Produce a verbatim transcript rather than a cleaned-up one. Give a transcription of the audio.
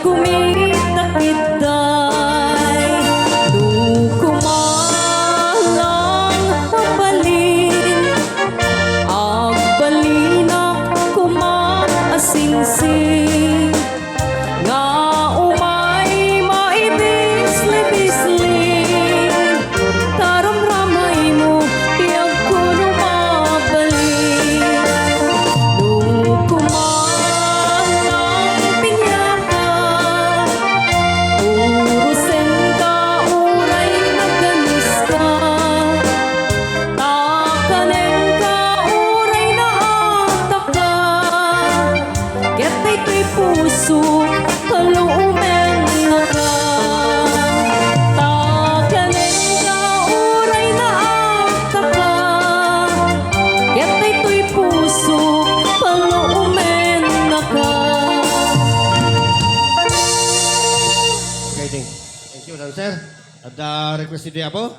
Kumita kitay, no kumalang mabalin, agbalinak koma a singsing, nga umay maibisli-bisli. Taramramaymo ti agkuno mabalin. No kumalang pinyaka, urusenka uray naganuska. Takanenka uray naataka. Ket daytoy pusok, paluomennaka. Takanenka uray naataka. Ket daytoy pusok, paluomennaka. Okay, thank, thank you, dancer. Adda request ti Apo?